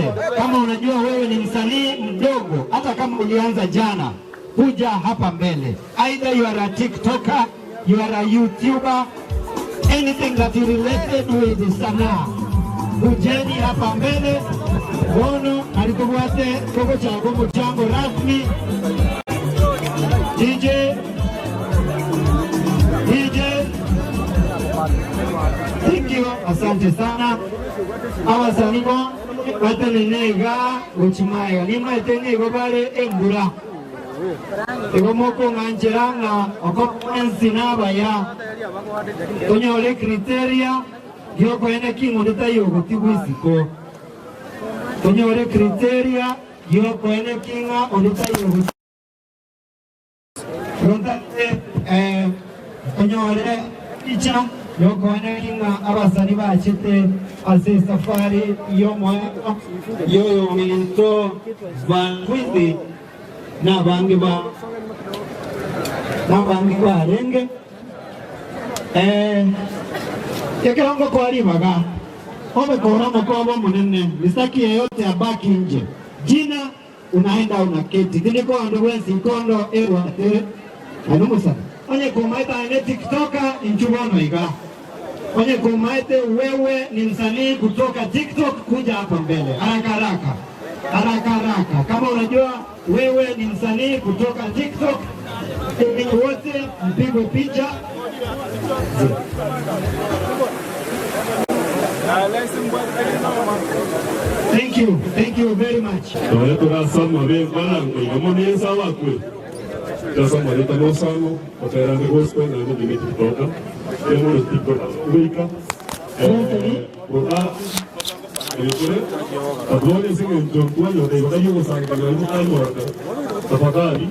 Wote, kama unajua wewe ni msanii mdogo, hata kama ulianza jana, kuja hapa mbele. Either you are a TikToker, you are a YouTuber, anything that you related with sanaa, kujeni hapa mbele. Bono alikobwate kogochaka omochango rasmi. DJ DJ, thank you, asante sana. Abasani bo batenene iga gochimaiga nimaete nigo bare embura igo mokong'anchera ng'a oko ensi nabaya tonyore criteria giokoene king'ondo taiyo ogotigwa isiko tonyore criteria giokoene king'a onde taiyo ogotigwa Rotate onyore picha yokoenekia ng'a abasani bachete ase esafari y'omoerio y'oyominto Van Kwithi nabange ba nabange barenge. Ekero ngokoa ribaga obe kore omokoba omonene, sitaki yeyote abaki nje. Jina Unaenda unaketi, tindi kondo bwensi nkondo ebwate aye nomosani. Onye komaete aye ne tiktoker inchu bono iga. Onye komaete wewe ni msanii kutoka tiktok kuja hapa mbele haraka haraka haraka haraka. Kama unajua wewe ni msanii kutoka tiktok wote mpigwe picha. Thank you, thank you very much. Nonya torasama b'embarango iga mono Yeso abakwe. Tasama reta nosango otera ande gospel naende ndime tiktoka kera tiktok goika goka ekore tafadhali ase eng'encho twanyora igo tari ogosanga nonye motanyora tafadhali